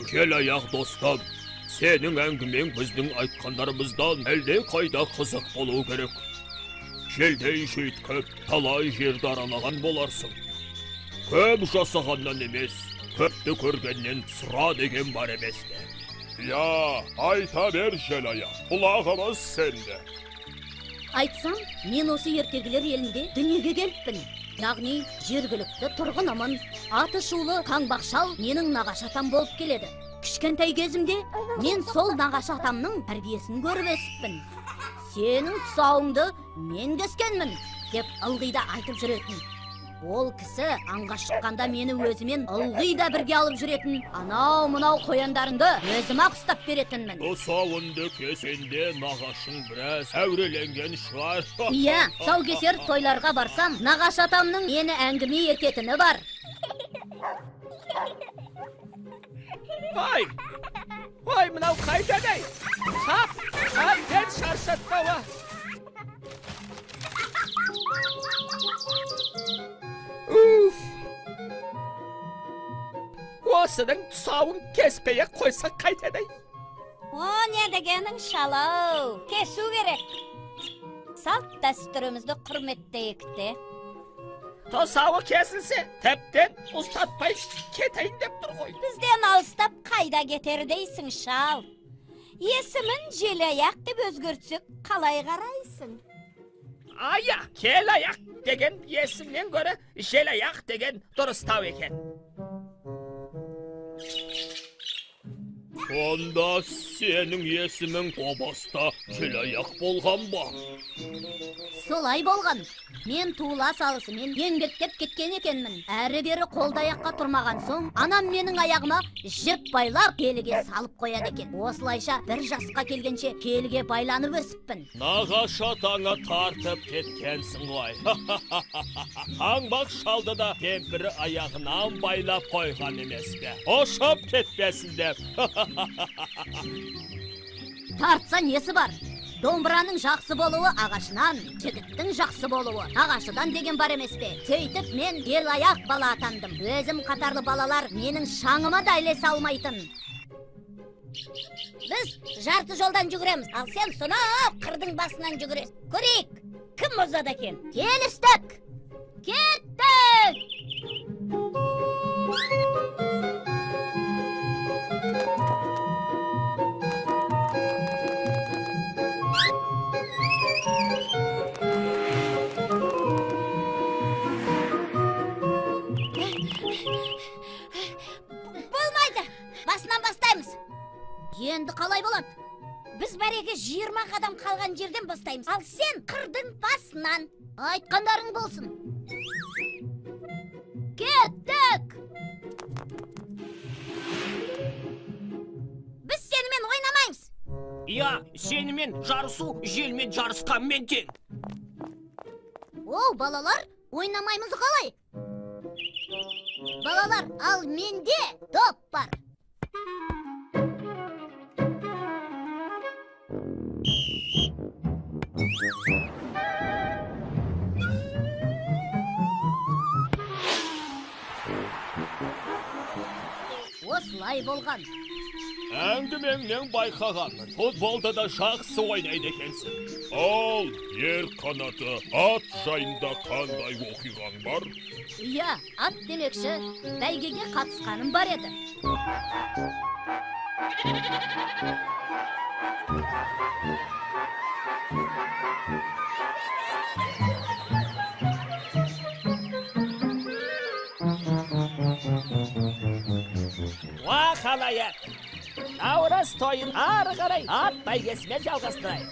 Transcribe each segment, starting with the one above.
Желаяқ достым, сенің әңгімең біздің айтқандарымыздан әлде қайда қызық болу керек. Желдей жүйткіп, талай жерді аралаған боларсың. Көп жасағаннан емес, көпті көргеннен сұра деген бар емес пе? Я, айта бер, Желаяқ, құлағымыз сенде. Айтсам, мен осы ертегілер елінде дүниеге келіппін. Яғни жергілікті тұрғынымын. Аты шулы Қаңбақ шал менің нағашы атам болып келеді. Кішкентай кезімде мен сол нағашы атамның тәрбиесін көріп өсіппін. Сенің тұсауыңды мен кескенмін деп ылғи да айтып жүретін. Ол кісі аңға шыққанда мені өзімен ылғи да бірге алып жүретін. Анау мынау қояндарыңды өзім ақ ұстап беретінмін. Тұсауыңды кескенде нағашың біраз әуреленген шығар. Иә, тұсаукесер тойларға барсам, нағашы атамның мені әңгіме ететіні бар. Ой, ой, мынау қайдан ай? Шап, әбден шаршатпауа. Уф! Осының тұсауын кеспей-ақ қойсақ қайтеді. О, не дегенің шалау, кесу керек. Салт дәстүрімізді құрметтейік те. Тұсауы кесілсе, тіптен ұстатпай кетейін деп тұр ғой. Бізден алыстап қайда кетер дейсің, шал? Есімін Желаяқ деп өзгертсек, қалай қарайсың? Ая, Келаяқ деген есімнен гөрі Желаяқ деген дұрыстау екен. Сонда сенің есімің о баста Желаяқ болған ба? Солай болған. Мен туыла салысымен еңбектеп кеткен екенмін. Әрі-бері қолды аяққа тұрмаған соң, анам менің аяғыма жіп байлап келіге салып қояды екен. Осылайша бір жасқа келгенше келіге байланып өсіппін. Нағашы атаңа тартып кеткенсің ғой. Қаңбақ шалды да кемпірі аяғынан байлап қойған емес пе? Ұшып кетпесін деп. Тартса несі бар? Домбыраның жақсы болуы ағашынан, жігіттің жақсы болуы ағашыдан деген бар емес пе? Сөйтіп мен Желаяқ бала атандым. Өзім қатарлы балалар менің шаңыма да ілесе алмайтын. Біз жарты жолдан жүгіреміз, ал сен сонау қырдың басынан жүгіресің. Көрейік, кім озады екен? Келістік! Кеттік! Болмайды, басынан бастаймыз. Енді қалай болады? Біз бәреге 20 қадам қалған жерден бастаймыз, ал сен қырдың басынан. Айтқандарың болсын. Кеттік! Біз сенімен ойнамаймыз. Иә, сенімен жарысу желмен жарысқанмен тең. Оу, балалар, ойнамаймыз қалай? Балалар, ал менде доп бар. Осылай болған. Әңгімеңнен байқағанмын, футболда да жақсы ойнайды екенсің. Ал, ер қанаты, ат жайында қандай оқиғаң бар? Иә, ат демекші, бәйгеге қатысқаным бар еді. Уа, халайық! Наурыз тойын ары қарай ат бәйгесімен жалғастырайық.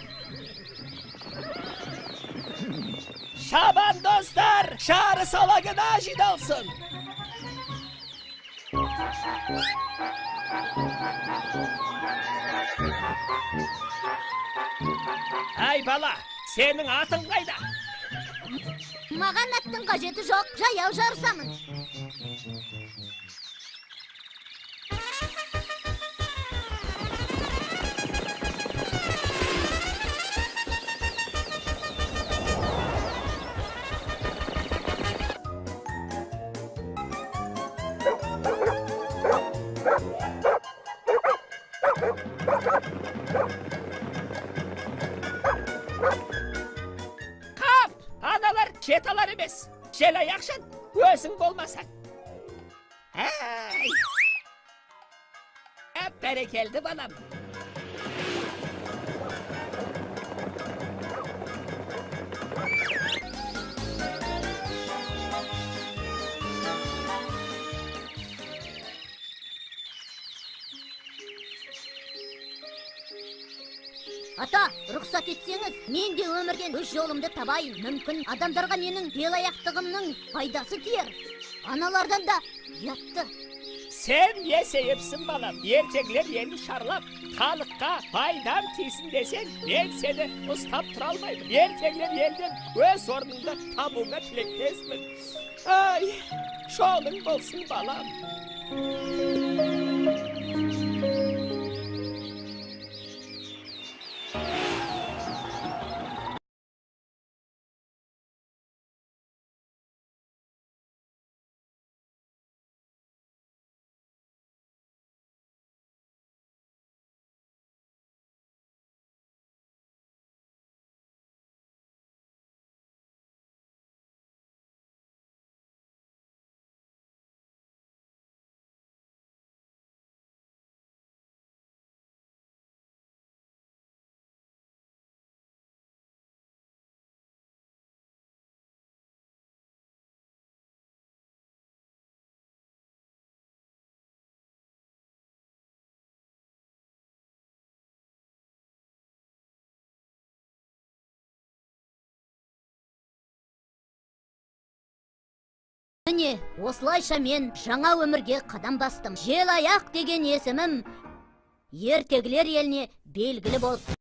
Шабандоздар жарыс алаңына жиналсын. Әй бала, сенің атың қайда? Маған аттың қажеті жоқ, жаяу жарысамын. Қап, аналар жете алар емес. Желаяқшын, өзің болмасаң. Әй! Бәрекелді балам. Ата, рұқсат етсеңіз, мен де өмірден өз жолымды табайын. Мүмкін адамдарға менің белаяқтығымның пайдасы тиер. Аналардан да ұятты. Сен есейіпсің балам. Ертегілер елін шарлап, халыққа пайдам тисін десең, мен сені ұстап тұра алмаймын. Ертегілер елінен өз орныңды табуыңа тілектеспін. Ай, жолың болсын балам. Міне, осылайша мен жаңа өмірге қадам бастым. Желаяқ деген есімім ертегілер еліне белгілі болды.